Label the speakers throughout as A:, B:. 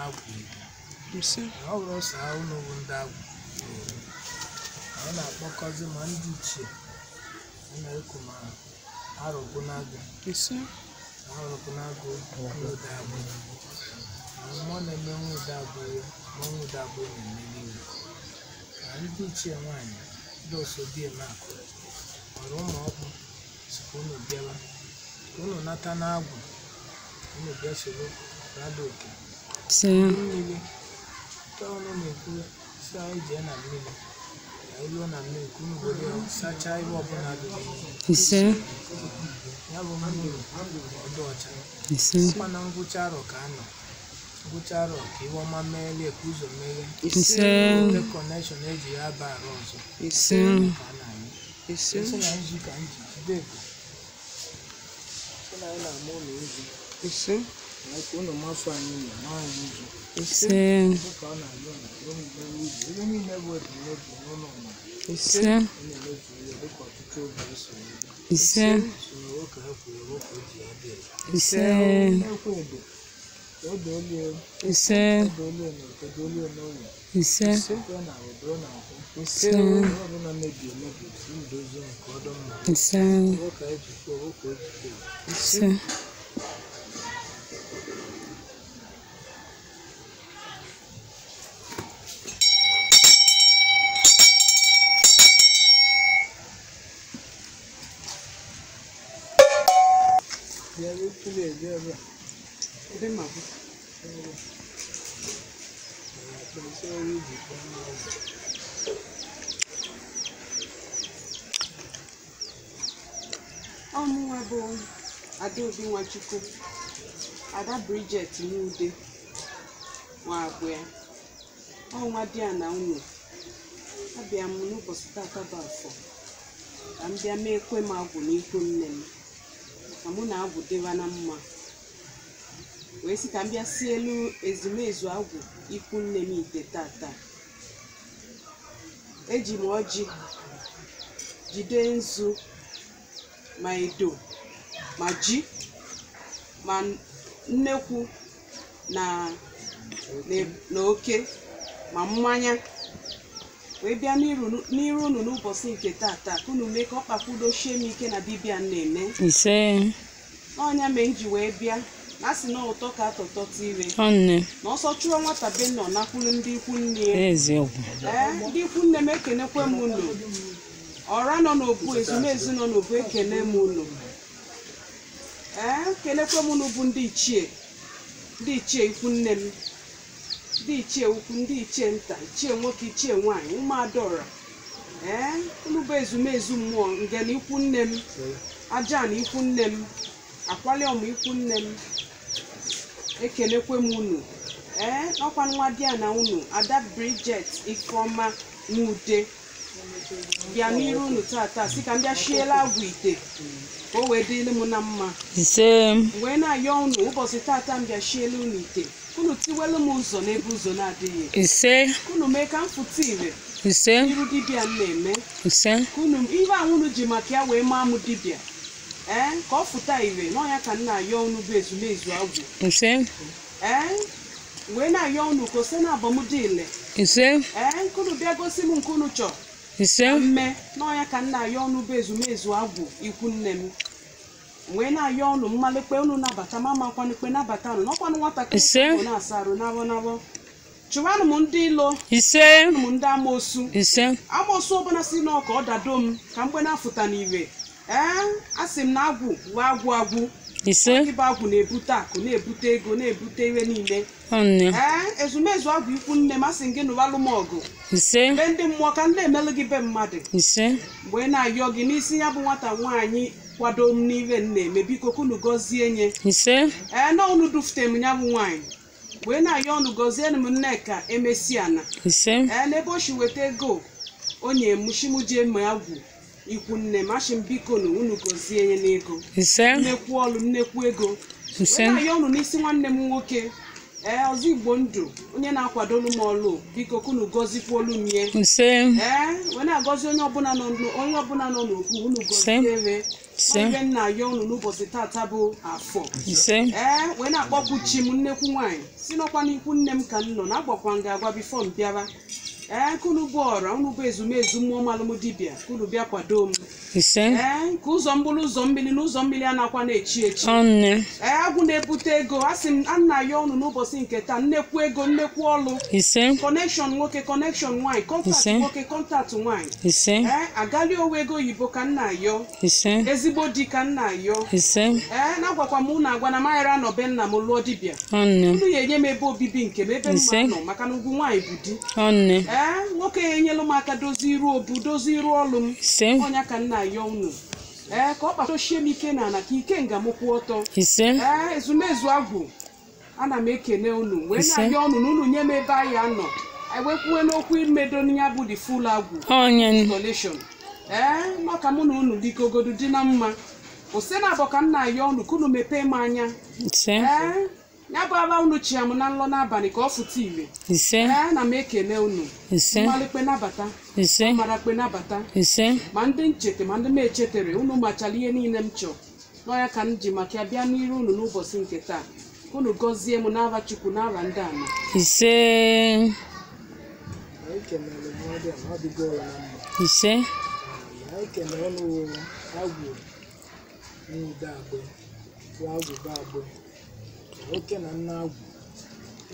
A: Agwụ Igbo.
B: Ise.
A: Ọ bụrụ sọ unu bụ ndị agwụ na-eme. Anyị na-akpọkọzi ma ndị ichie, a na-ekwu ma arụbụnagụ.
B: Ise.
A: Arụbụnagụ nwude agwụ. Na mmụọ na-eme nwude agwụ ya, mmụọ nwude agwụ na-emeli iwu. Na ndị ichie nwaanyị, ndị osodieme akụ, ọrụ ụmụ ọkpụ si ka unu bịawa, ka unu nata n'agwụ, unu bịa soro rada oke.
C: Ise.
A: Mmiri, nke ọnụ na-ekwu si anyị jee na mmiri, ka anyị ruo na mmiri ka unu were ya sachaa ihe ọbụla dị n'ime.
C: Ise.
A: Ya bụ mmiri ọdụ ọcha.
C: Ise.
A: Ọkwa na ngwụcha arọ ka a nọ. Ngwụcha arọ ka ihe ọma meelie, ka ụzọ meghee.
C: Ise.
A: Ndị connection eji ya aba arụ ọzọ
C: Ise.
A: ka a na-anyị.
B: Ise.
A: Sị na nzu ka m ji jide ebu. Sị na anyị na-ama ụlọ nzu.
B: Ise.
A: Na ka unu mafụ anyị ụlọ maa anyị nzu.
B: Ise.
C: Ise.
A: Dịka ọ na-alụ na unu mewe ubi. Ebe niile bụ ebumnobi n'ụlọ mmadụ.
B: Ise.
C: Ise.
A: Ọ na-emezu ihe dịka ọtụtụ oge eso ebe.
C: Ise.
A: Usoro nwoke ha kwuru nwoke o ji ya dị ere.
C: Ise.
A: Ekwe edo. Odo olie.
C: Ise.
A: Odo olie na oke, odo olie n'oye.
C: Ise.
A: Bụrụ na ahụ, bụrụ na akwụ.
B: Ise.
A: Ihe ọbụla mebi emebi, si ndozi nke ọdọ mma.
C: Ise.
A: Nwoke anyị ji kwuo, nwoke o ji kwuo.
C: Ise.
A: Bịa ebe tụrụ eje ebe a.
B: Ebe ma bụ.
A: Ebe a. Mana akpa isi ọrụ iji kpọọ ndị ọgwụ.
B: Ọmụnwa bụ Adaobi Nwachukwu, Ada Bridget Nwude Nwaabụya, ọnwa di a na unu. Abịa m n'ụbọchị tata bụ afọ ka m bịa mee ekwe m agwụ n'ikwu nne m, ka mụ na agwụ dịwa na mma, wee sị ka m bịa sie elu ezumezu agwụ ikwu nne m ite tata. Eji m ọjị jide nzu ma edo ma ji ma nnekwu na na oke ma mmanya wee bịa n'iru n'iru unu n'ụbọchị nke tata, ka unu mee ka ọ kpakwudochie m ike na dibịa m na-eme.
C: Ise.
B: N'ọnya mee m ji wee bịa na asị na ụtọ ka atọtọta ire.
C: Ọnne.
B: Na ọsọ chụọ nwata be nọ nakwuru ndị ikwu nne ya.
C: Eziokwu.
B: Ee, ndị ikwu nne m, ekenekwe m unu. Ọra nọ n'obu, ezumezu nọ n'obu, ekene m unu. Ee, kenekwe m unu bụ ndị ichie, ndị ichie ikwu nne m, ndị ichie ukwu, ndị ichie nta, ichie nwoke, ichie nwaanyị, ụmụada ọra. Ee, unu bụ ezumezu mmụọ ngene ikwu nne m, aja na ikwu nne m, akwali ọmụ ikwu nne m, ekenekwe m unu. Ee, ọkwa nwa di ya na unu, Ada Bridget Ifeọma Nwude, bịa n'iru unu tata si ka m bịa shiela agwụ ite ka o wee dịrị m na mma.
C: Ise.
B: Wee na-ayọ unu ụbọchị tata m bịa shiela unu ite, unu tiwelu m ụzọ n'ebe ụzọ na-adịghị.
C: Ise.
B: Unu mee ka m fụta ire
C: Ise.
B: iru dibịa m na-eme.
C: Ise.
B: Ka unu ihe ahụ unu ji maka ya wee maa m dibịa, ee, ka ọ fụta ire n'ọnya ka m na-ayọ unu bụ ezumezu agwụ.
C: Ise.
B: Ee, wee na-ayọ unu ka ose na abọmdị ile.
C: Ise.
B: Ee, nkunu bịa gosi m nke unu chọrọ.
C: Ise.
B: Mme n'ọnya ka m na-ayọ unu bụ ezumezu agwụ ikwu nne m. Wee na-ayọ unu mmalekpe unu nabata ma amakwanukpe nabata unu n'ọkwanụ nwatakịrị
C: Ise.
B: bụ na-asa arụ nabọ nabọ chụwanụ m ndị ilo.
C: Ise.
B: M ndị amoosu.
C: Ise.
B: Amoosu ọbụla si n'ọka ọ dado m ka mgbe na-afụta n'ire. Ee, a sị m na agwụ wee agwụ agwụ.
C: Ise.
B: Ịba agwụ na-ebute akụ, na-ebute ego, na-ebute ihe niile.
C: Ọnne.
B: Ee, ezumezu agwụ ikwu nne m, asị m gị nụwalụ m ọgụ.
C: Ise.
B: Be ndị mmụọ ka ndị emelụ gị be mmadụ.
C: Ise.
B: Mgbe ị na-ayọ gị n'isi ya bụ nwata nwaanyị kwado m n'ihe m na-eme, biko kunu gọzie nye.
C: Ise.
B: Ee, na unu dufute m ya bụ nwaanyị, wee na-ayọ unu gọzie m Nneka Emesiana.
C: Ise.
B: Ee, n'ebe o si weta ego onye m shimuje ma agwụ ikwu nne m, achị m biko na unu gọzie ya n'ego.
C: Ise.
B: Nnekwu ọlụ, nnekwu ego.
C: Ise.
B: Wee na-ayọ unu n'isi nwanne m nwoke, ee, ọzọ Igbo ndụ, onye na-akwadolu m ọlụ, biko kunu gọzikwuolu m ye.
C: Ise.
B: Ee, wee na-agọzi onye ọbụla nọ n'okwu unu
C: Ise.
B: gọzie.
C: Ise.
B: Ibe nna ya unu n'ụbọchị tata bụ afọ.
C: Ise.
B: Ee, wee na-akpọpụ chi m nnekwu nwaanyị si n'ọkwa n'ikwu nne m ka m nọ na-agbakwa nga agwa bifo m bịaba. Ee, kunu bụ ọra unu bụ ezumezu mmụọ malụm dibịa kunu bịa kwado m.
C: Ise.
B: Ee, ka ụzọ mgbụrụ ụzọ mmiri na ụzọ mmiri a na-akwa na-echi echi.
C: Ọnne.
B: Ee, agwụ na-ebute ego a sị m nna ya ọnụ n'ụbọchị nke taa nnekwu ego nnekwu ọlụ
C: Ise.
B: kọnekshọn nwoke kọnekshọn nwaanyị kọntaktị
C: Ise.
B: nwoke kọntaktị nwaanyị.
C: Ise.
B: Ee, agali owe ego oyibo ka nna ayọ.
C: Ise.
B: Ezigbo di ka nna ayọ.
C: Ise.
B: Ee, na-agwakwa m unu agwa na maghara anọ be nna m lụọ dibịa.
C: Ọnne.
B: Unu ya enye m ebe obibi nke m ebe
C: Ise.
B: mma nọ maka na ugwu nwaanyị bụ di.
C: Ọnne.
B: Ee, nwoke ya enyelu m aka dozie iru obu dozie iru ọlụ m.
C: Ise.
B: Ọnya ka nna ayọ unu. Ee, ka ọ kpatochie m ike n'ala ka ike nga m kwụ ọtọ.
C: Ise.
B: Ee, ezumezu agwụ ana m ekene unu wee
C: Ise.
B: na-ayọ unu na unu nye m ebe anyị anọ ewekwuwe n'okwu imedo ya bụ the full agwụ
C: Ọnye.
B: installation. Ee, maka mụ na unu dịgogodu dị na mma kwụsị na abọ ka m na-ayọ unu ka unu mepee m anya.
C: Ise.
B: Ee, ya bụ aba unu chia m na nlọ n'abalị ka ọ fụta ime.
C: Ise.
B: Ee, na m ekene unu.
C: Ise.
B: Mmalekpe nabata.
C: Ise.
B: Marakpe nabata.
C: Ise.
B: Ma ndị nchete ma ndị m echetere unu machala ihe niile m chọọ n'ọya ka m ji maka ya bịa n'iru unu n'ụbọchị nke taa ka unu gọzie m n'ava Chukwu n'ava ndị ama.
C: Ise.
A: Anyị kenere mmadụ a na ọ dịgo ụra na mma.
C: Ise.
A: Anyị kenere ọnụ agwụ n'ude agbụ bụ agwụ bụ agbụ oke na nna agwụ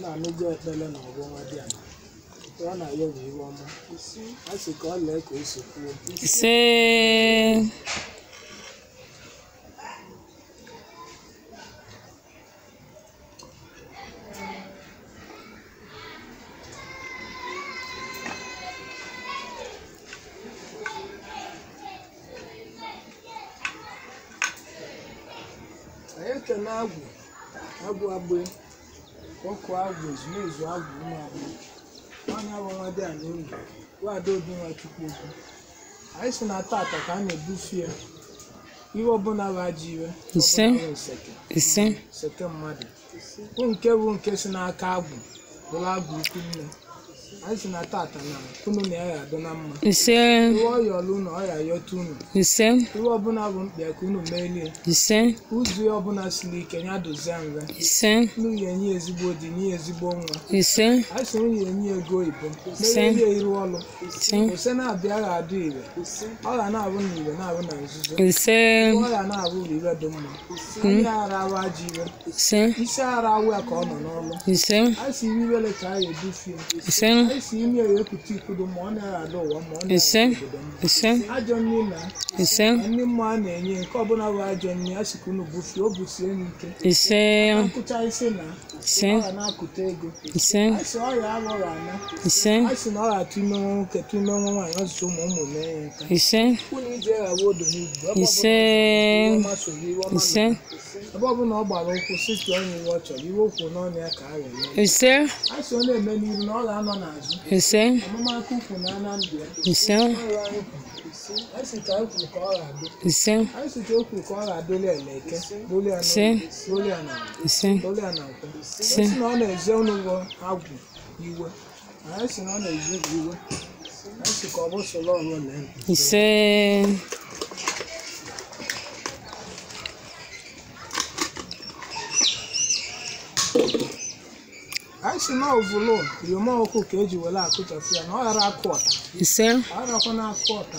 A: na-anụgo ekpere na ọgbọ nwa dị ala ọ na-ayọ bụ iwe ọma a sị ka ọ lee ka o si kwuo.
C: Ise.
A: Anyị ekene agwụ agwụ agbụ ọkụ agwụ ezumezu agwụ ụmụ agbụ onye bụ nwa dị ala unu nwaada obi nwa chukwu okwu anyị si na tata ka a na-ebufe ya iwe ọbụla bụ ajọ iwe
C: Ise.
A: ọbụla bụ nseke
C: Ise.
A: seke mmadụ bụ nke bụ nke si n'aka agwụ bụrụ agwụ ukwu nne anyị si na tata na unu na ya ga-adị na mma.
C: Ise.
A: Iwe ọya ọlụ unu ọya yọta unu.
C: Ise.
A: Iwe ọbụla bụ mkpa ka unu melie.
C: Ise.
A: Ụzọ ya ọbụla siri ike ya dozie nre.
C: Ise.
A: Unu ya enye ezigbo di nye ezigbo nwa.
C: Ise.
A: Anyị sị unu ya enye ego oyibo
C: Ise.
A: merie iru ọlụ.
C: Ise.
A: Ose na-abịa ga-adị ire ọ ga na-abụ na ire na-abụ na nzuzo.
C: Ise.
A: Ọ ga na-abụ na ire dị mma anya ara awụ ajọ ire.
C: Ise.
A: Isi ara awụ ya ka ọ nọ n'ọlụ.
C: Ise.
A: Anyị si ime iwere ka anyị edufie.
C: Ise.
A: Anyị si ime ya epụta ikudo ma ọ naghị ada ụwa ma ọ naghị
C: Ise.
A: ada obodo mma.
C: Ise.
A: Ajọ nri na
C: Ise.
A: ndị mmụọ a na-enye nke ọbụla bụ ajọ nri a sị ka unu bufie o busie enyi ike.
C: Ise.
A: Nkụcha isi na
C: Ise.
A: ọ ga na-akụta ego.
C: Ise.
A: Anyị sị ọrịa alụghị ana.
C: Ise.
A: Anyị sị na ọ ga-atụ ime nwa nwoke tụ ime nwa nwaanyị ọzụzụ ụmụ ụmụ mee ya nka.
C: Ise.
A: Unu ije ghawa odo n'igwe ebe
C: Ise.
A: ọbụla ọma soro iwe ọma
C: Ise.
A: mere. Ebe ọbụla ọ gbara ụkwụ si tụọ onye iwe ọ chọrọ iwe okwu n'ọnụ ya ka a ga-eme.
C: Ise.
A: Anyị sị ọ na-eme n'iru na ọ ga-anọ n'azụ.
C: Ise.
A: Ọmụma aka ukwu na Anambra.
C: Ise.
A: Ọrụ anyị kwuru. Anyị sị ka anyị kwuru ka ọ ga-adị.
C: Ise.
A: Anyị sị ka o kwuru ka ọ ga-adụli ya n'eke, dụli ya
C: Ise.
A: n'orie, dụli ya n'ala,
C: Ise.
A: dụli ya na nkwọ.
C: Ise.
A: Anyị sị na ọ na-eze unu bụ agwụ iwe. Anyị sị na ọ na-eze iwe. Anyị sị ka ọ bụ solo ọrụ lee.
C: Ise.
A: Anyị sị na ovulu yom ọkụ ka eji were akụchasị ya na ọ ghara akụ ọta.
C: Ise.
A: Ọ gharakwa na akụ ọta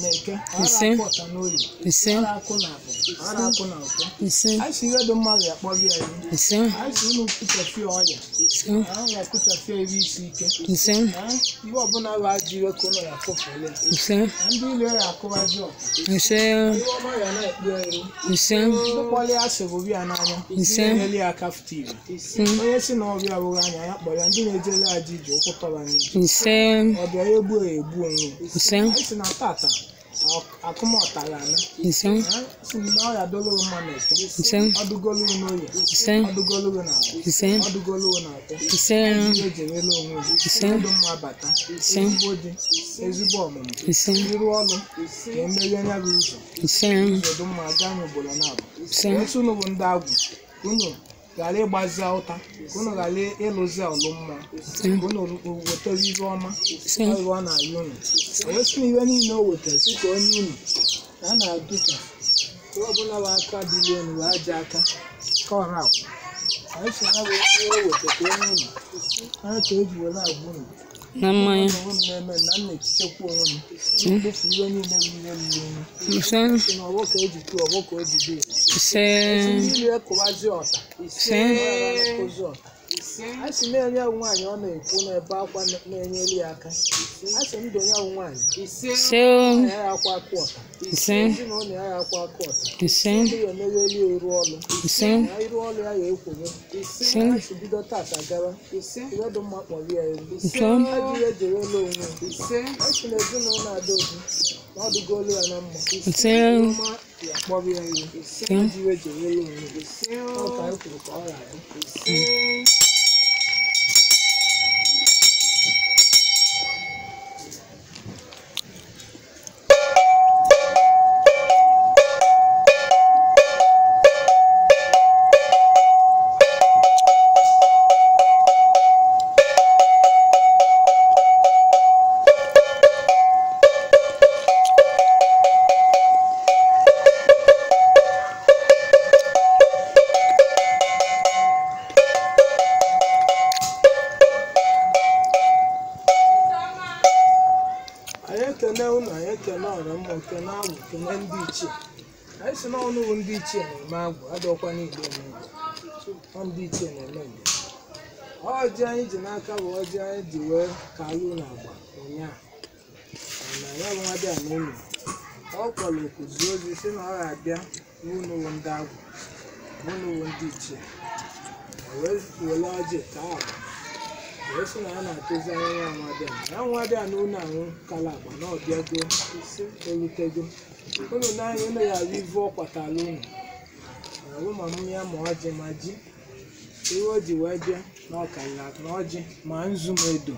A: n'eke, ọ ghara
C: Ise.
A: akụ ọta n'orie,
C: Ise.
A: ọ ghara akụ na afọ, ọ ghara akụ na nkwọ.
C: Ise.
A: Anyị sị ihe dị mmadụ ya kpọrọ ya ihu.
C: Ise.
A: Anyị sị unu kụchafie ọya.
C: Ise.
A: Anyị ga-akụchafie iwe isi ike.
C: Ise.
A: Iwe ọbụla bụ ajọ iwe ka unu ga-akụfele.
C: Ise.
A: Na ndị ilo ya akụwaji ọta.
C: Ise.
A: Iwe ọma ya na-ekpu ya iru.
C: Ise.
A: Ndị kpọrọ ya asị bụ ya n'anya.
C: Ise.
A: Ndị na-enyere ya aka fụta ibe. Onye si na ọbịa abụghị anya ya kpọrọ ya ndị na-ejere aja ije ụkwụ tọba n'ije.
C: Ise.
A: Ọbịa ya egbu ya egbu onwe ya.
C: Ise.
A: Anyị sị na tata akụmọta ga-ana.
C: Ise.
A: Anyị sị na ọ ya adọlụghị mma n'eke.
C: Ise.
A: Ọ dụgolụghị n'oye.
C: Ise.
A: Ọ dụgolụghị n'ala.
C: Ise.
A: Ọ dụgolụghị n'akwụ.
C: Ise.
A: Ejewela onwe ya.
C: Ise.
A: Ndụ mma bata.
C: Ise.
A: Ezigbo di, ezigbo ọmụmụ.
C: Ise.
A: Iru ọlụ ka emerie nya bụ ụzọ.
C: Ise.
A: Ụzọ dị mma gaa n'obodo na-abụ.
C: Ise.
A: Esi unu bụ ndị agwụ ka unu ghara ịgbazi ụta, ka unu ghara ịlụzi ọlụ mmụọ, ka unu wetara ibe ọma.
C: Ise.
A: Ọ iwe ọ na-ayọ unu. O wee sị na iwe niile o wetara sị ka onye unu na a na-adụcha Ihe ọbụla bụ aka dị elu wee aja aka ka ọra akwụ. Anyị si na bụ ihe weta ka onye unu. Anyị ka eji were agwa unu.
C: Na mmanya.
A: Onwe m na-eme na m na-echichekwa onwe m. Mkpofu ihe niile bụ ihe ruru unyi.
C: Ise.
A: Si na ọgbọ ka eji tụọ ọgbọ ka o ji dị.
C: Ise.
A: Esi mmiri ekụwazi ọta.
C: Ise.
A: Ekụzi ọta. A sị na-enye ahụ nwaanyị ọ na-ekwu n'ebe akwa na-enyere ya aka. A sị ndụ ya ahụ nwaanyị.
C: Ise.
A: Ya ya akwa akụ ọta.
C: Ise.
A: Ezinụlọ ya ya akwa akụ ọta.
C: Ise.
A: Ndị ya emegheli ya iru ọlụ.
C: Ise.
A: Na iru ọlụ ya ya ekwogo.
C: Ise.
A: A sị bido tata gawa. Ihe dị mma kpọrọ ya iru.
C: Ise.
A: Ajụ ya ejewela onwe ya. A sị na ezinụlọ Adaobi na ọ dịgolu ya na mma.
C: Ise.
A: Ọma ya kpọrọ ya iru. Ajụ ya ejewela onwe ya. Ọ ka anyị kwuru ka ọ ga-adị. Anyị ekene unu, anyị ekene ọra mmụọ, kene agwụ, kene ndị ichie. Anyị si n'ọnụ bụ ndị ichie na-eme agwụ, adọkwa n'igbo eme agwụ. Ọ ndị ichie na-eme njem. Ọjị anyị ji n'aka bụ ọjị anyị ji wee kalụ na agba ụnyaahụ. Mana ya bụ nwa bịa n'ụlọ. Ọ kpọrọ oku zie ozi sị na ọ ga-abịa n'ụlọ bụ ndị agwụ, n'ụlọ bụ ndị ichie. O wee were ọjị taa agba. Wee sị na ya na-atụzi anya ya nwa bịa. Ya nwa bịa n'ụlọ ahụ kala agba na ọ bịago erutego. Unu n'anya unu ya ahụ ivu ọ kwatara unu. Ahụ ma mmanya ma ọjị ma ji. Ihe o ji wee bịa na ọ karịrị na ọjị ma nzu ma edo.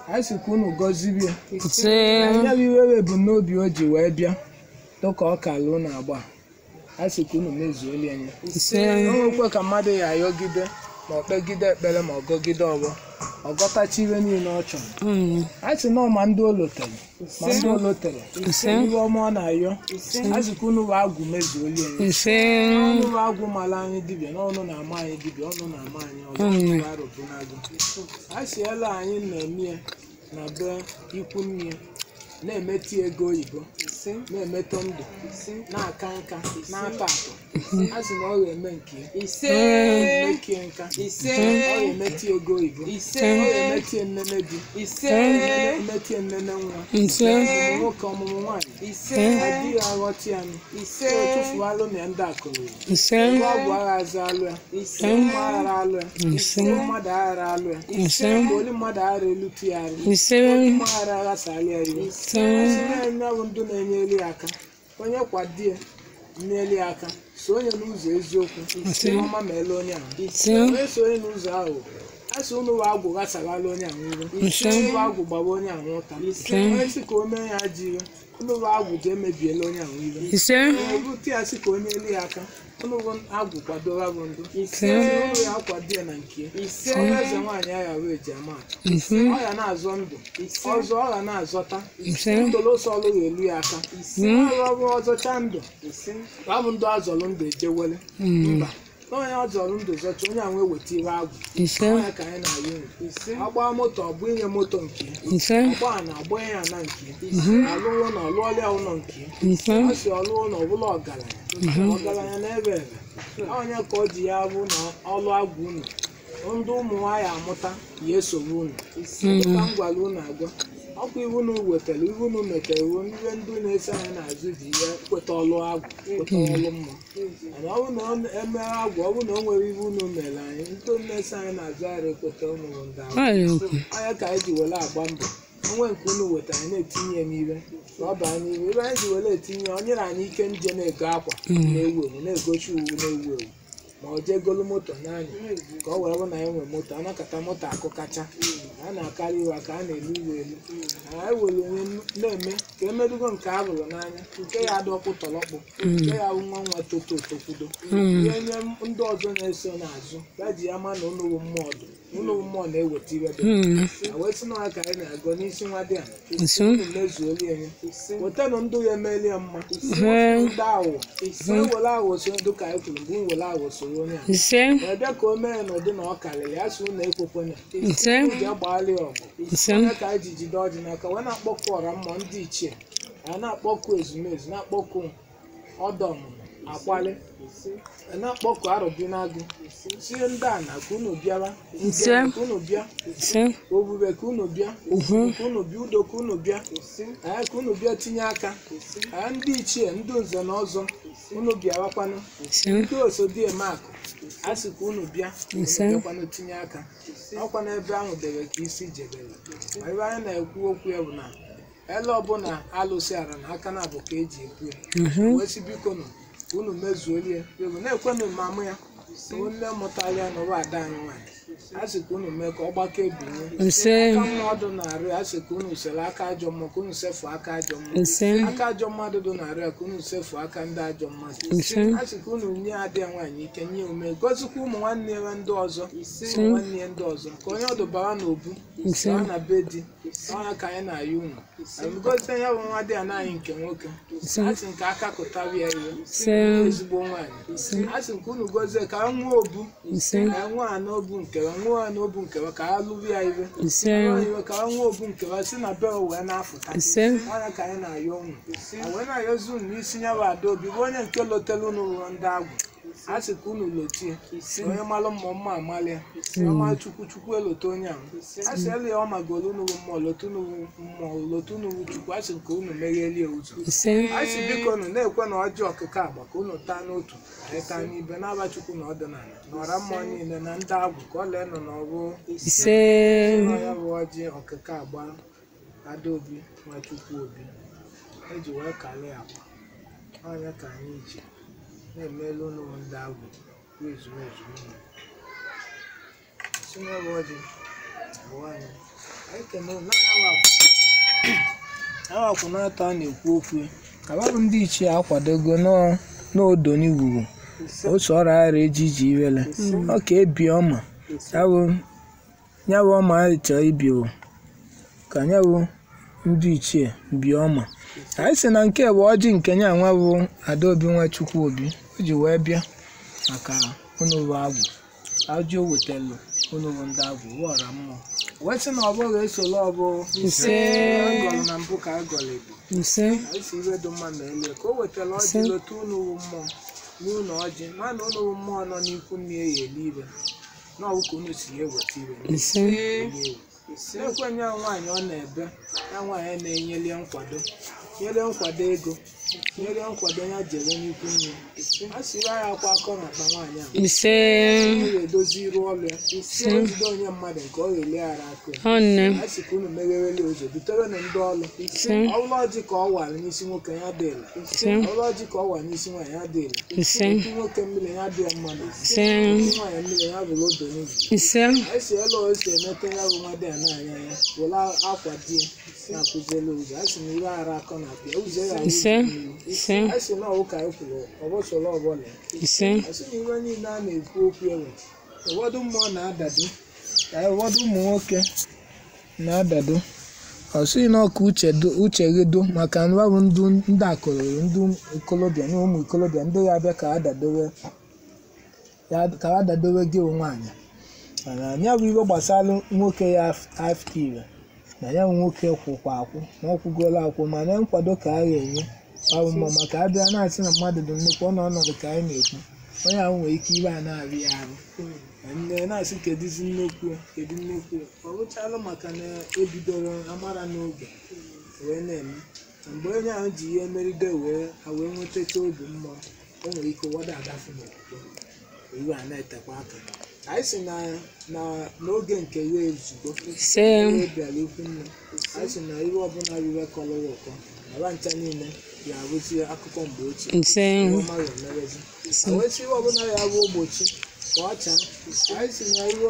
A: Anyị sị ka unu gọzirie.
C: Ise.
A: Ya bụ iwe wee ebumnobi o ji wee bịa dịka ọ kala unu agba. Anyị sị ka unu mezuolu ya.
C: Ise.
A: O nwekwe ka mmadụ ya ayọgide ma ọ kpegide ekpere ma ọ gọgide ọgbọ ọ gọtacha ihe niile ọ chọrọ. A sị na ọ ma ndị o lotere ma ndị o lotere
C: Ise.
A: ihe ọma ọ na-ayọ. A sị ka unu bụ agwụ mezuolu ya.
C: Ise.
A: Ọnụ bụ agwụ mara anyị dibịa na ọnụ na-ama anyị dibịa ọnụ na-ama anyị ọzọ
C: Mm.
A: arụbụ n'agụ. A sị ela anyị na-eme ya na be ikwu nne ya, na-emeti ego oyibo, na-emetọ ndụ, na-aka nka, na-atọ atọ. A sị na ọ ga-eme nke ya. Emekie nka. Ọ ga-emeti ego oyibo. Ọ ga-emeti nnene di. Emetie nnene nwa.
C: Ise.
A: Ọmụmụ nwoke, ọmụmụ nwaanyị. Adịghị aghọta ya nụ. O tufuo alụ na ndị akụrụ.
C: Ise.
A: Ngwa ọgwụ aghazi alụ ya. Mma aghara alụ ya.
C: Ise.
A: Mmadụ aghara alụ ya.
C: Ise.
A: Olu mmadụ aghara elutu ya arụ.
C: Ise.
A: Mma aghara aghasala ya iwe.
C: Ise.
A: Na-enye bụ ndụ na-enyere ya aka. Onye kwado ya nyere ya aka. So onye n'ụzọ eziokwu.
C: Ise.
A: Ihe ọma ma ele onye ahụ.
C: Ise.
A: Onye so onye n'ụzọ aghụghọ. A sị unu wa agwụ ghasarala onye ahụ iwe.
C: Ise.
A: Unu wa agwụ gbawa onye ahụ ụta.
C: Ise.
A: Onye sị ka o mee ya ajọ iwe. Unu wa agwụ ji emebiela onye ahụ iwe.
C: Ise.
A: Ebute ya sị ka onye elu ya aka. Unu bụ agwụ kwadowa bụ ndụ.
C: Ise.
A: Unu ya akwado ya na nke ya. Onye eze nwaanyị agha wee ji ama atụ.
C: Ise.
A: Ọ ya na-azọ ndụ. Ọzọ ọ ga na-azọta.
C: Ise.
A: Ntoloso ọlụ ga-elu ya aka. Ọrụ ọrụ ọzọcha ndụ. Ọ bụ ndụ azọrọ ndụ ejewele. Mba. Na onye azọrọ ndụ zọcha onye ahụ eweta iwe agwụ.
C: Ise.
A: Onye ka anyị na-ayọ unu. Agba moto ọ bụ inye moto nke ya.
C: Ise.
A: Ọgba na agba ya na nke ya. Alụrụ na ọlụọlịa ya ụlọ nke ya.
C: Ise.
A: Ọ si ọlụ ụlọ ọbụla ọgaranya. Ọgaranya na-ebe ebe. Onye ka ọ ji ya bụ na ọlụ agwụ unu. Ndị ụmụ nwaanyị amụta ya esogbu unu. Dịka m gwara unu agwa. Ọkwa iwu unu wetara, iwu unu metere, iwu ndị ndụ na-eso anyị n'azụ ji ya kweta ọlụ agwụ, kweta ọlụ mmụọ. Mana ọ bụrụ na ọ emere agwụ, ọ bụrụ na o nwere iwu unu mere anyị, ndị na-eso anyị n'azụ ara ekweta ụmụ ndị agwụ.
C: Ayo.
A: Onye ka anyị ji were agba mbọ. Onwe nke unu wetara anyị na-etinye ya n'ibe ka ọ baa n'ibe. Ebe anyị ji were etinye ya, o nyere anyị ike nje na-ego akwa na-ewu ewu, na-egochi uwe na-ewu ewu. Ma ọ jee golu moto n'anya ka ọ wee bụ na ya nwee moto anakọta moto akụkacha a na-akarị iwe ka a na-elu iwe elu anyị were onwe na-eme ka emedugo nke a hụrụ n'anya nke ya adọkpụ tọlọkpụ nke ya wụ nwa nwa toto tokwudo ihe nye ndị ọzọ na-eso n'azụ ya ji ya ma na ụnụwụ mmụọ dị ụnụwụ mmụọ na-eweta iwe dị a wee sị na ọ ka anyị na-agọ n'isi nwa dị a unu mezuolu ya wetanụ ndụ ya emeela ya mma ndị aghụghọ wee were aghụghọ so ndụ ka anyị kwuru mgbe m were aghụghọ soro onye a wee bịa ka o mee ya n'ụdị na ọ karịrị ya sị unu ekwekwana ji agbaala ya ọgụ onye ka anyị ji jide ọjị n'aka wee na-akpọku ọra mmụọ ndị ichie a na-akpọku ezumezu na-akpọku ọdọ ọmụmụ akwali a na-akpọku arụbinagụ sie ndị a na ka unu bịara ka unu bịa obube ka unu bịa ka unu bịa udo ka unu bịa anyị ka unu bịa tinye aka anyị ndị ichie ndị nze na ọzọ unu bịawakwanụ ndị osodieme akụ a sị ka unu bịa bịakwanụ tinye aka ọkwa n'ebe ahụ debe ka isi jedere ma ebe anyị na-ekwu okwu ya bụ na ele ọbụla alụsị ara na aka na abụ ka eji ekwu ya wee sị biko nụ ka unu mezuolie ya bụ na-ekwenụ mamụ ya nne mụtara ya n'ụwa ada anyị nwaanyị a sị ka unu mee ka ọ gbakọ ebinye aka mmadụ na-arịọ a sị ka unu sere aka ajọ mmụọ ka unu sefu aka ajọ mmụọ aka ajọ mmadụ dị na-arịọ ka unu sefu aka ndị ajọ mmadụ a sị ka unu nye adị ya nwaanyị ike nye ume gọzikwa ụmụ nwanne ya ndị ọzọ ụmụ nwanne ya ndị ọzọ ka onye ọdụ bara n'obu baa na be di ọnya ka anyị na-ayọ unu gozie ya bụ nwa dị ya naanị nke nwoke a sị nke aka kụtara ya ihe ezigbo nwaanyị a sị nke unu gozie ka nwee obu ka nwee a n'obu nkewa nwee a n'obu nkewa ka a lụrụ ya iwe iwe ka a nwee obu nkewa si na be wee na-afụta ọnya ka anyị na-ayọ unu wee na-ayọzi unu n'isi ya bụ Adaobi bụ onye nke lotelu unu ụlọ ndị agwụ a sị ka unu lotie onye malụ mmụọ mma amalịa ọma chukwu chukwu elote onye ahụ a sị elu ya ọ magolu unu mmụọ lote unu mmụọ lote unu chukwu a sị nke unu meghelie ụzọ a sị biko unu na-ekwe na ọjọọ ọkụkọ agba ka unu taa n'otu anyị taa n'ibe n'aba chukwu na ọdịnala na ọra mmụọ niile na ndị agwụ ka ọ lee nọ n'ọrụ ya bụ ọjị ọkụkọ agba Adaobi Nwachukwu Obi eji wee kalie agba ọnya ka anyị ji na-emelu ụnụ ndị agwụ bụ ezumezu unu si n'ebe ọjị abụọ anyị anyị kene unu na akwụna atọ a na-ekwu okwu ka babụ ndị ichie akwadogo n'odoni gwuru otu ọrụ aghara eji iji iwele ọ ka ebi ọma ya bụ ọma chọọ ibiwo ka ya bụ ndị ichie bie ọma anyị sị na nke bụ ọjị nke nya nwa bụ Adaobi Nwachukwu Obi o ji wee bịa maka unu bụ agwụ ajụ o wetelu unu bụ ndị agwụ wọra mmụọ wee sị na ọ bụghị esola ọbụ agọrọ na mbụ ka agọrọ ebu anyị si iwe dị mma ma elie ka o wetara ọjị lote unu bụ mmụọ n'ụlọ ọjị ma na unu bụ mmụọ nọ n'ikwu nne ya eli ibe na ọwụ ka unu si ya eweta ibe na-ekwe nya nwaanyị ọ na-ebe ya nwaanyị na-enyelie nkwado nyere nkwado ego nyere nkwado ya jere n'ikwu nne a sịrị ya akwa akọ na akpa nwaanyị ahụ ọ ga-edozi iru ọrụ ya ojide onye mmadụ nke ọ ga-eleghara akụ ya a sị ka unu megherele ụzọ dutere na ndị ọrụ ọlụ ọjị ka ọ wara n'isi nwoke ya dịla ọlụ ọjị ka ọ wara n'isi nwaanyị ya dịla ndị nwoke mmiri ya dị ya mma na ndị nwaanyị mmiri ya bụrụ odo n'ụzọ esi elu o si emete ya bụ nwa dị ya n'anya ya were akwa di na-akụzielu ụzọ a sị na iwe ara akọ na akpịa ụzọ ya a sị na ọwụ ka anyị kwuru ọbọsọrọ ọbọla a sị na iwe niile a na-ekwu okwu ewe ụfọdụ mmụọ na-adado ka ụfọdụ ụmụ nwoke na-adado ọ sịghị na ọka uche gị do maka nwa bụ ndị akụrụ ndị ikolobịa na ụmụ ikolobịa ndị ya abịa ka ha dadowe gị nwaanyị mana ya bụ iwe gbasara nwoke ya afta ire na ya bụ nwoke kwụkwa akwụ na ọ kwụgola akwụ mana nkwado ka a ga-enye ọ bụ mma maka abịa na-asị na mmadụ dị nnukwu ọ nọ ọnọdụ ka anyị na-ekwu onye ahụ nwere ike iwe a na-arị ya arụ nne na-asị kedụzi nnekwu kedu nnekwu ọ rụchalụ maka na ebidoro amara n'oge wee na-eme na mgbe onye ahụ ji ihe meride wee ha wee nwetacha obi mmụọ o nwere ike ụwọdụ agafe n'okwukwe iwe a na-etekwa aka anyị si na n'oge nke ya ezugo ihe bịara ikwu nne anyị si na ihe ọbụla rire kọrọ ụkọ na ncha niile ya arụzi akụkọ mgbe ochie ihe ọma ya emerezi wee sị ihe ọbụla ya bụ ogbochi Ka ọ chaa. Anyị si na iwe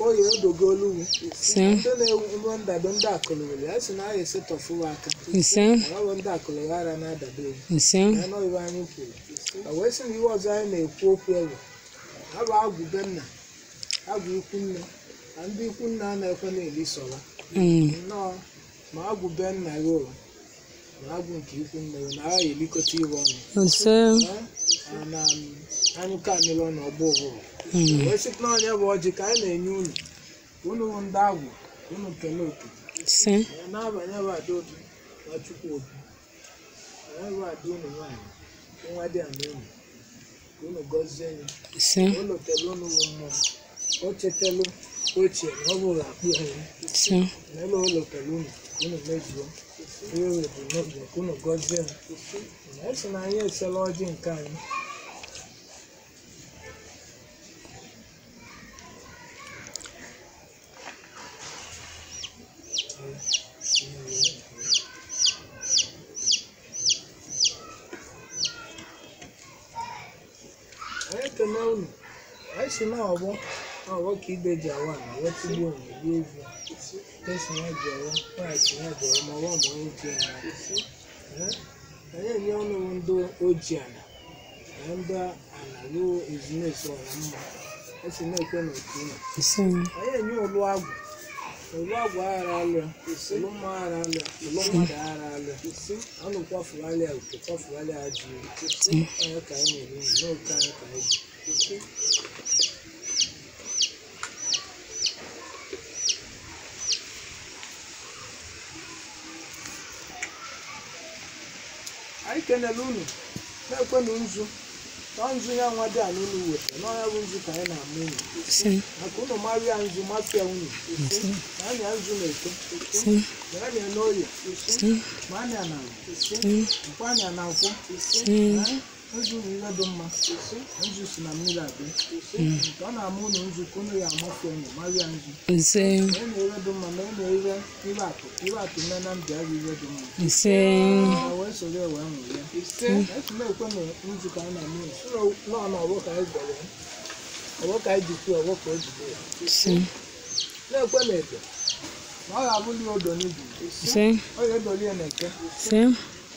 A: oyi odogo oluwu.
C: Ise.
A: Ndị na-ewu ndado ndị akụlụwere, anyị si na anyị esetọfụwa aka.
C: Ise.
A: Ọ bụ ndị akụlụwe ara na-adado ewu.
C: Ise.
A: Ya nọ iwe anyị kwuru. O wee sị na iwe ọzọ anyị na-ekwu okwu ewu. Ha bụ agwụ be nna, agwụ ikwu nne, na ndị ikwu nna a na-ekwe na-eli sọwa. Nnọọ, ma agwụ be nna ya o, ma agwụ nke ikwu nne ya, na aghaghị elikọta iwe ọnụ.
C: Ise.
A: Ee, na anyụkọ amịrị ọnụ ọgbọ ụvụrụ. Wee sị na onye bụ ọjị ka anyị na-enye unu, unu bụ ndị agwụ, unu kele oke.
C: Ise.
A: Ee, n'abalị bụ ada obi na Chukwu obi. Ee, bụ ada unu nwaanyị, nwa dị ama unu, ka unu gọzie ya.
C: Ise.
A: O lotelu unu bụ mmụọ, o chetelu ochie na ọ bụrụ akpụ ya.
C: Ise.
A: N'elu o lotelu unu, ka unu mezuo ihe o bu n'obi, ka unu gọzie ya. Na esi na anyị esela ọjị nke anyị. Anyị ekene unu. Anyị si na ọgbọ na ọgbọ ka ibe ji awa na wetigbuo onwe gbuo evu. Esi ya ji ọwọ, nwaanyị si ya ji ọwọ, ma ọwọ ma onye ji ya n'aka. Ee, anyị enye unu ndị oji ala na ndị ala ruo ezumezu ọra mma. Esi na-ekwe n'otu unu.
C: Ise.
A: Anyị enye olu agwụ. Olu agwụ aghara alụ, olu mma aghara alụ, olu mmadụ aghara alụ. Anụ kwafugharịa oke, kwafugharịa ajọ iwe. Onye ka anyị na-eri unu, n'oke anyị ka anyị bi. Anyị kenere unu na-ekwenụ nzu na nzu ya nwa dị ala unu weta n'ọnya bụ nzu ka anyị na-ama unu.
C: Ise.
A: Maka unu marịa nzu mafia unu na anya nzu na-eto,
C: Ise.
A: ma anya n'oye,
C: Ise.
A: ma anya na
C: Ise.
A: nkwa anya na nkwụ.
C: Ise.
A: Ee, nzu bụ ihe dị mma. Nzu si na mmiri abịa. Nke ọ na-ama unu nzu ka unu ya amafia unu marịa nzu.
C: Ise.
A: Ma ị na-ere dị mma, ma ị na-ere iwe akụ, iwe akụ mee na mbịa bụ ihe dị mma.
C: Ise.
A: Ha wee soro ya wee ṅụrịa. Esi na-ekwe na nzu ka anyị na-amụ unu. Soro nọọ na ọgbọ ka anyị gwara ya. Ọgbọ ka anyị jikwa ọgbọ ka o jide ya.
C: Ise.
A: Na-ekwe na eke na ọ ga-abụli odo n'ibu.
C: Ise.
A: Ọ ga-edoli ya na eke.
C: Ise.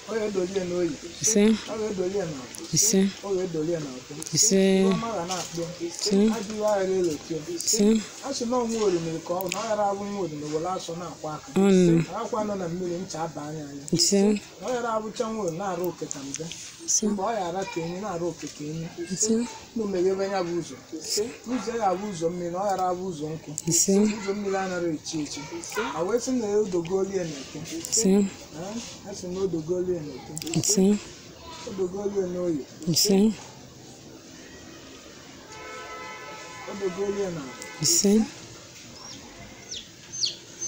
A: Ọ ga-edoli ya n'oyi.
C: Ise.
A: Ọ ga-edoli ya na afọ.
C: Ise.
A: Ọ ga-edoli ya na afọ.
C: Ise.
A: Ihe ọma ga na-akpụ ya.
C: Ise.
A: Ajọ ihe aghara elote ya.
C: Ise.
A: A sị na ọnwa orimiri ka ọ bụ na ọ ghara abụ nwa orimiri were asọ na-akwa aka.
C: Ọnụ.
A: Akwa nọ na mmiri ncha aba anya anya.
C: Ise.
A: Na ọ ghara abụcha nwa orimiri na-arụ oke ka mbe.
C: Ise.
A: Mgbe ọ ghara ka enyi na-arụ oke ka enyi.
C: Ise.
A: Unu meghebe ya bụ ụzọ. Ụzọ ya abụ ụzọ mmiri, ọ ghara abụ ụzọ nkụ.
C: Ise.
A: Ụzọ mmiri anaghị echi echi. A wee sị na odogolie na eke.
C: Ise.
A: Ee, a sị na odogolie na eke.
C: Ise.
A: Odogolie na oyi.
C: Ise.
A: Odogolie na afọ.
C: Ise.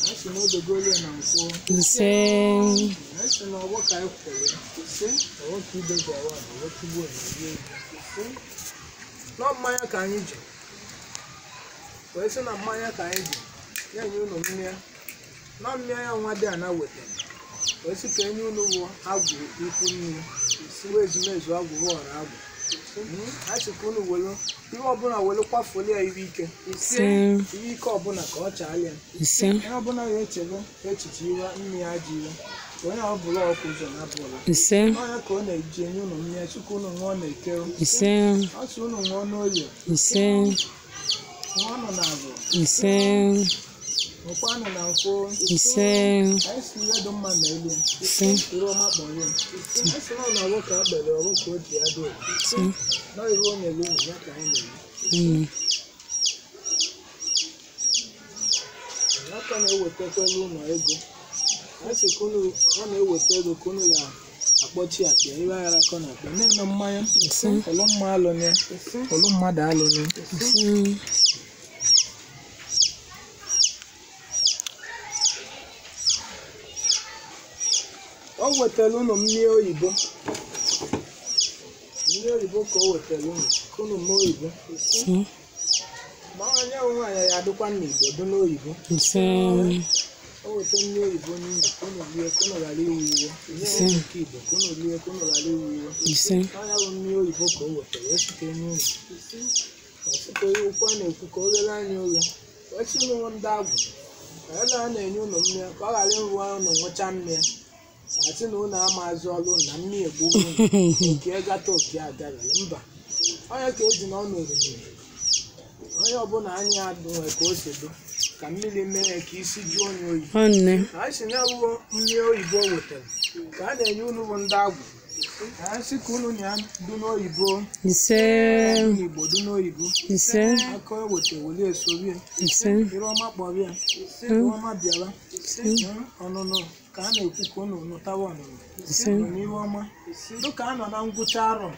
A: A sị na odogolie na nkwụ.
C: Ise.
A: A sị na ọgbọ ka anyị kwere. Ọgbọ ka ibe ji awa na ọgbọ tigbuo na eri ego. Nọ mmanya ka anyị ji. Wee sị na mmanya ka anyị ji. Na-enye unu mmịa. Nọ mmịa ya nwa dị ana wetara. Wee sị ka enye unu bụ agwụ ikwu mmiri. Wee ezumezu agwụ bụ ọra agwụ. A sị ka unu welu ihe ọbụla welu kwafuola ya iwe ike.
C: Ise.
A: Iwe ike ọbụla ka ọ chaala ya.
C: Ise.
A: Onye ọbụla ga-echebe echiche iwe mmiri ajọ iwe. Onye ọbụla ọkụ ụzọ na-abụla.
C: Ise.
A: Ọnya ka ọ na-eji enye unu mmiri chukwu unu ṅụọ na-ekere.
C: Ise.
A: Ọ sị unu ṅụọ n'oye,
C: Ise.
A: ṅụọ nụ n'azụ,
C: Ise.
A: ṅụkwanụ na nkwụ.
C: Ise.
A: Anyị si ihe dị mma ma elie.
C: Ise.
A: Iru ọma kpọrọ ya. Anyị sị na ọ na-ọgbọ ka akpere ọgbọ ka o ji ya dị otu.
C: Ise.
A: Na iru ọ na-elu unu ya ka anyị na-eri. Aka na-ewetakwala unu ego. Anyị sị ka unu ọ na-eweta ego ka unu ya akpọchi akpa ya, iwe aghara akọ na akpa na-eme mmanya.
C: Ise.
A: Olu mma alụnye, olu mmadụ alụnye.
C: Ise.
A: O wetara unu mmiri oyibo. Mmiri oyibo ka o wetara unu, ka unu mee oyibo.
C: Ise.
A: Ma onye nwaanyị ya adịkwa n'Igbo dị n'oyibo.
C: Ise.
A: O weta mmiri oyibo n'ime ka unu rie ka unu ghara iwe iwe. Nye unu nke Igbo ka unu rie ka unu ghara iwe iwe.
C: Ise.
A: Ọnya bụ mmiri oyibo ka o wetara, o site n'ụlọ. Ọsịkwa ihe okwu a na-ekwu ka o ghere anyị oghe. Wesị ụnụ ndị agwụ ka ebe a na-enye ụnụ mmiri ka ọ ghara ịrụwa ụnụ nwụcha mmiri. Asị na ụnụ amaazị ọlụ na mmiri egbugbu ụnụ oke gata oke agabere mba. Onye ka eji na ọnụ orimiri. Onye ọbụla anya adụnwe ka o si dị ka mmiri mee ya ka isi jụọ onye oyi.
C: Nwanne.
A: Anyị si na abụghị mmiri oyibo wetara ka a na-enye unu bụ ndị agwụ. Anyị sị ka unu na ya du n'oyibo.
C: Ise.
A: Igbo du n'oyibo.
C: Ise.
A: Aka eweta weli esorie.
C: Ise.
A: Iru ọma kpọrọ ya. Iru ọma bịara. Ọnụnụ ka a na-ekwu ka unu nụtawa ọnụnụ.
C: Ise.
A: N'ihu ọma. Dịka a nọ na ngwụcha arọ.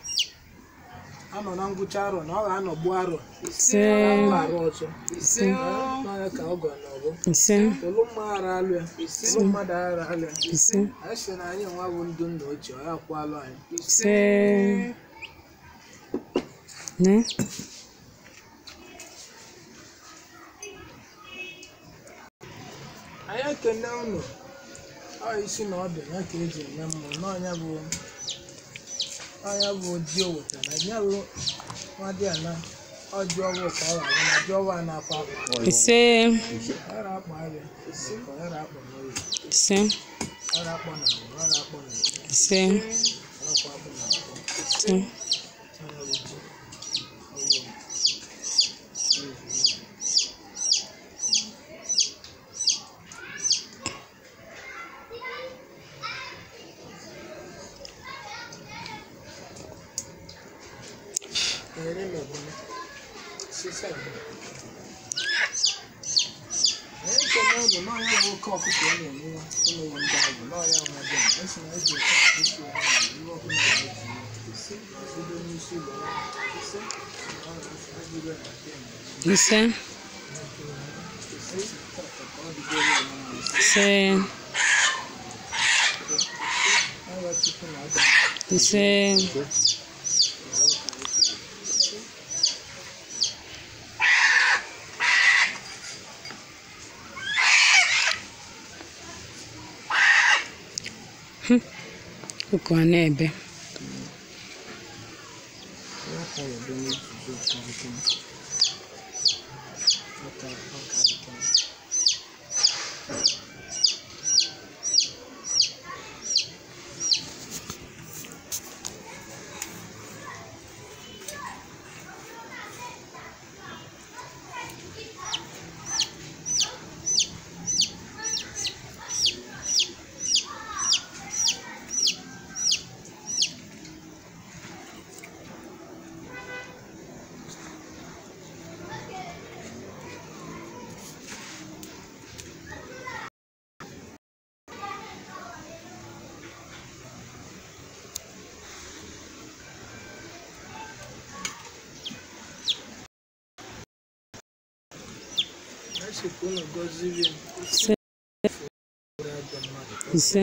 A: A nọ na ngwụcha arọ na ọ ga-anọgbu arọ.
C: Ise.
A: Ọ arọ ọzọ.
C: Ise.
A: N'ọnya ka ọ gọrọ n'ọgbọ.
C: Ise.
A: Olu mma ara alụ ya. Olu mmadụ ara alụ ya.
C: Ise.
A: Anyị sị na anyị nwa bụ ndụ nna ochie, ọ ya kwalụ anyị.
C: Ise. Ne?
A: Anyị ekene unu. Ọ isi na ọ dị ya ka eji eme mmụọ n'ọnya bụ ọnya bụ ji o wetara na ya bụ nwa dị ana ọ ji ọwụ ka ọ ghara na ji ọwụ a na-akwa akpa.
C: Ise.
A: Ọ ghara akpa arịa ka ọ ghara akpọ n'oyi.
C: Ise.
A: Ọ ghara akpọ na ọ ghara akpọ na
C: Ise.
A: ọ ghara akpọ na
C: Ise.
A: ọnya bụ ji ọwụ. Anyị ekene unu n'ọnya bụ oke ọkụkọ ọ na-enye ụmụ ndị agwụ n'ọnya nwa dị a esi na eji oke ọkụkọ isi ọha na iwe ọkụ na-eji isi bido n'isi ụlọ ya isi
C: Ise. Ise. Ise. Ụkọ a na-ebe. Ise. Ise.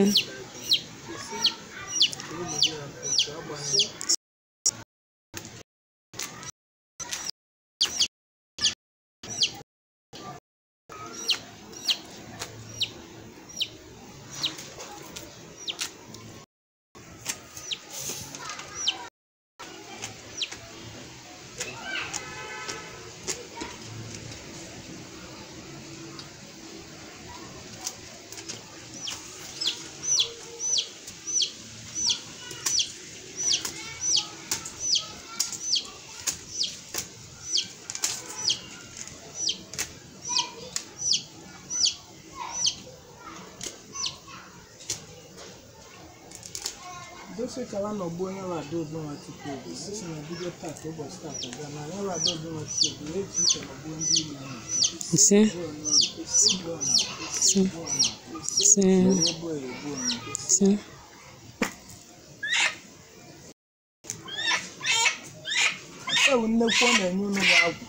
A: Dosi ka wa nọgbuo onye wa adaobi nwa tupu obi esi na bido tata ụbọchị tata gaa na onye wa adaobi nwa tupu obi eji uche nọgbuo ndị ilo ahụ.
C: Ise.
A: Gbuo n'oyi, gbuo na
C: Ise.
A: gbuo na
C: Ise.
A: egbuo ya egbuo onye.
C: Ise.
A: Ewu nnekwu ọ na-enye unu bụ agwụ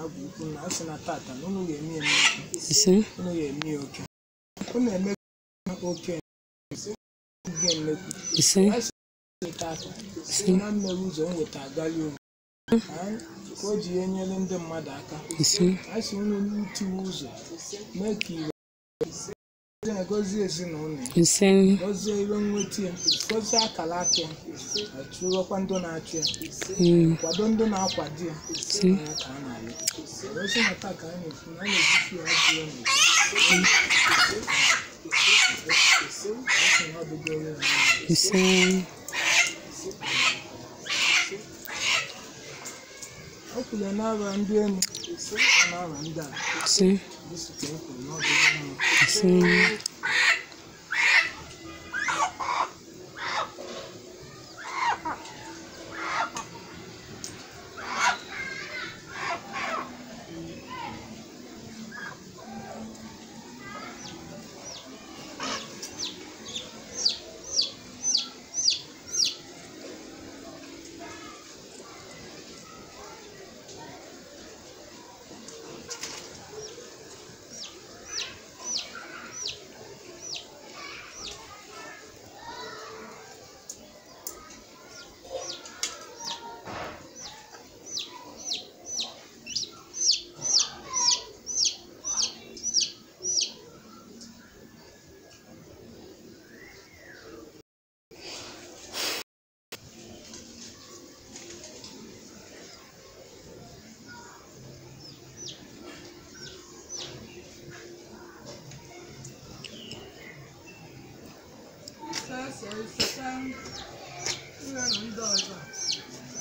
A: agwụ ukwu na asị na tata na unu ga-eme ya nnukwu,
C: Ise.
A: unu ga-eme ya oke, unu eme oke gị nnekwu.
C: Ise.
A: Asị tata na mmere ụzọ nweta agali uru ka o ji ya enyere ndị mmadụ aka.
C: Ise.
A: Asị unu ntiwe ụzọ mee ka ire Gọzie ezinụlọ ya.
C: Ise.
A: Gọzie iwe nweta ya. Gọzie akara aka ya. Chụrụkwa ndị na-achụ ya. Kwado ndị na-akwado ya.
C: Ise.
A: Ya ka a na-arịọ. Ozi na taa ka a na-ekwu na a na-ejichi ya ajụ ya n'ezi. Ọ sị na ọ dịgoro ya mma.
C: Ise.
A: O kwuru n'ara ndị elu, n'ara ndị ala.
C: Ise.
A: Dịsị ka e kwuru na ọ dịgo mma.
C: Ise.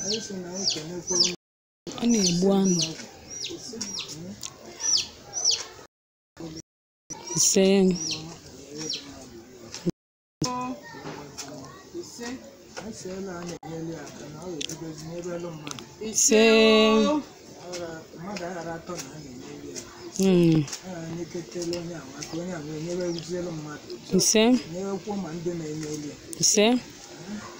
A: Anyị sị na anyị kenekwa
C: Ọ na-egbu anụ. Ise.
A: Anyị sị elu a na-enyere ya aka na ọ ga-ebidozi n'ebe mmadụ.
C: Ise.
A: Mmadụ aghara atọ na a na-enyere ya aka. A na-enyeketela onye ahụ aka, onye ahụ enyerewuzielu mmadụ.
C: Ise.
A: Nyerekwuo ma ndị na-enyere ya.
C: Ise.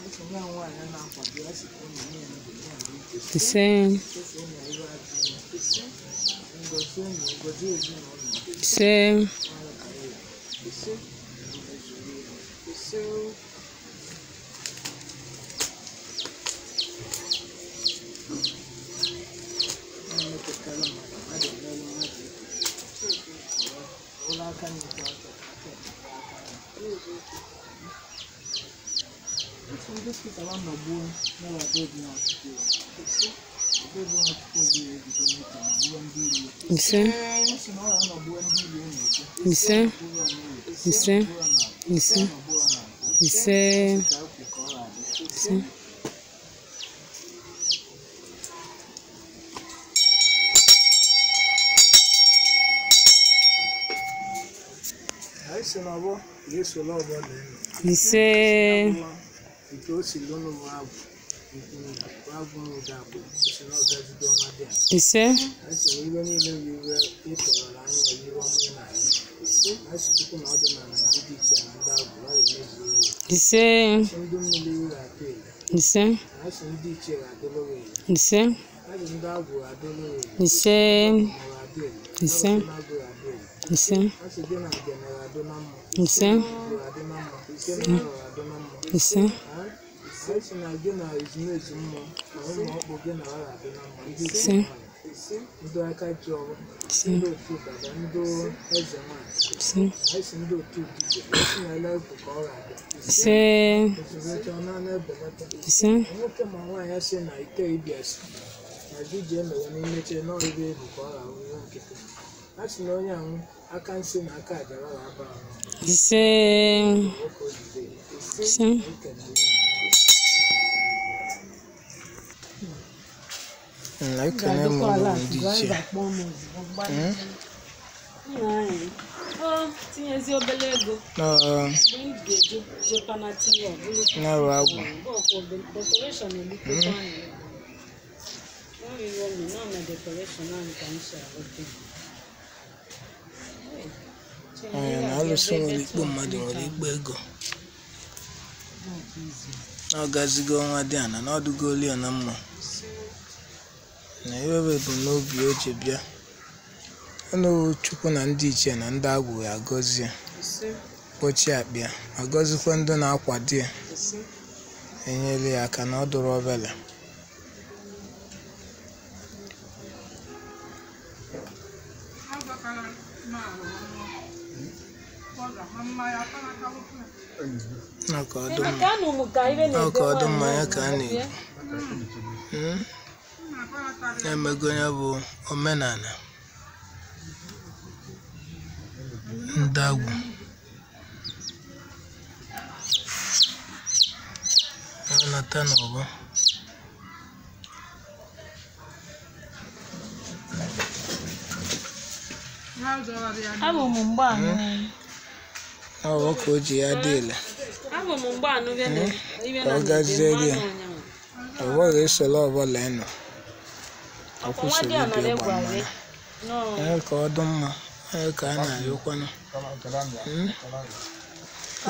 A: Esi nwa nwaanyị na-akwado ya sị ka ụmụ nye ya ndụ nye ya ike.
C: Ise.
A: Chefuo na iwe adịghị ya. Ngọzi enyi, ngọzi ezinụlọ.
C: Ise.
A: Ọrụ ka ya. Mezuru ya. Na-emepụtara mmadụ, mmadụ emerụ mmadụ ibe. Ụlọ aka na-ekwe aka, aka ekwe aka ya. Otu ndị sịtara nọgbuo n'ọdụ obi Nwachukwu. Ọdụ obi Nwachukwu obi ya ebido n'ike ma gbuo ndị ilo.
C: Ise.
A: Ọ sị na ọ ga-anọgbuo ndị ilo na-ekwu.
C: Ise.
A: Gbuo ha n'oge,
C: Ise.
A: gbuo ha n'ala,
C: Ise.
A: nọgbuo ha n'ala.
C: Ise.
A: Ka ekwu ka ọ ga-adị.
C: Ise.
A: Anyị sị na ọgbọ ga-esoro ọgbọ na-enu.
C: Ise.
A: Nke o si lụnụ bụ agwụ agwụ nwụde agwụ si na ọgazido ọnwa dị a.
C: Ise.
A: Anyị sị na iwe niile bụ iwe ịtọrọ anya ya iwe ọma ị na-anyị. Anyị sị tupu na ọdịnala na ndị ichie na ndị agwụ ọ ga-emezu iwe.
C: Ise.
A: Sị ndị mmiri iwe ga-atụ ile.
C: Ise.
A: Anyị sị ndị ichie ga-adịlụ gị ile.
C: Ise.
A: Anyị sị ndị agwụ ga-adịlụ gị ile.
C: Ise.
A: Ma ga-adị ile.
C: Ise.
A: Arụsị na agwụ ga-adị ile.
C: Ise.
A: Anyị sị gị na ngene ga-adị na mma.
C: Ise.
A: Igbo ga-adị na mma. Ise na arọ ga-adị na mma.
C: Ise.
A: Anyị sị na gị na ezumezu mmụọ na ụmụ ọkpụ gị na ọ ga-adị na mma. Ndị
C: Ise.
A: ichie nwanyị, ndị aka ji ọrụ,
C: Ise.
A: ndị otu dada, ndị eze nwanyị.
C: Ise.
A: Anyị sị ndị otu dibịa, anyị sị na ele bụ ka ọ ga-adị.
C: Ise.
A: Ezumezu ọ na-ebelata.
C: Ise.
A: Nwoke ma nwaanyị sị na ite ịbịa si na gị ji emewe n'imeche na ọrịrị ebu ka ọ ga-ahụ ihe nkịtị. A sị na onye anwụ aka nsị na aka àjàrà ga-aba ahụ.
C: Ise.
A: Nwoke ojide.
C: Ise.
A: Ekele
C: Ga-adịkwa
A: m
C: ala
A: ndị ichie.
C: driver kpọọ m ozugbo tinyezi obele ego mgbe m ga-eje jekwana tinye ọ bụrụ
A: N'arụ agwụ.
C: decoration egbukọta anyị ego. Ọ iwe m nọ na decoration ahụ ka m si arụte.
A: Ee, na alụsị nwere ikpe mmadụ nwere ikpe ego. Na ọ gazigo ọnwa dị ana na ọdụgolu ya na mma. Na iwe bụ ebumnobi o ji bịa. Ọnụ Chukwu na ndị ichie na ndị agwụ ya agọzie, kpọchie akpa ya, ma gọzikwa ndị na-akwado ya, enyere ya aka na ọ dụrụ obele. Na ka ọ dị mma.
C: Emeka anụ m ka ibe
A: Ọ
C: na-ede
A: ka ọ dị
C: nwaanyị
A: mma ya ka a
C: ahụ,
A: na-ekwu. Na-emego ya bụ omenala ndagwu. Anata n'ọgbọ.
C: Abụ m mgbe anụ.
A: N'ọgbọ ka o ji ya dị ile.
C: Abụ m mgbe anụ ibe na ibe
A: Ka
C: na
A: ọ
C: na-ede
A: gaziere ya.
C: mmanụ ụnyaahụ.
A: Ọgbọ ga-esoro ọbụla ịnọ.
C: Ọkwa nwa
A: Ọkwụsịrị
C: dị anọ
A: ibi ịgba
C: na-egwu
A: mmanụ.
C: Nọọ.
A: Ee, ka ọ dị mma. Ee, ka a na-ayọkwanụ.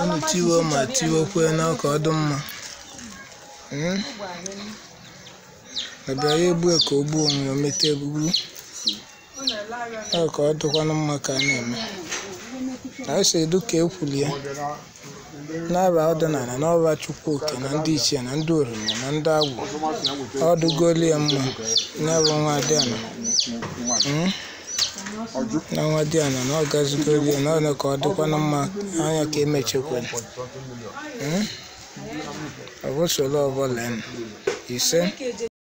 A: Unu tiwo ma tiwokwe na ka ọ dị mma. Ọ bịara ya egbu ka o gbuo onwe ya, o mete egbugbu. Ọ ka ọ dịkwanụ mma ka a na-eme. Na esi edu ka ekwuli ya. N'aba ọdịnala n'ọba Chukwu oke na ndị ichie na ndị orime na ndị agwụ. Ọ dụgolu ya mma. Ya bụ nwa Adiana. Na nwa Adiana na ọ gazigolu ya na ọ ka ọ dịkwanụ mma anya ka emechekwere. Ọ bụ soro ọbụla ise.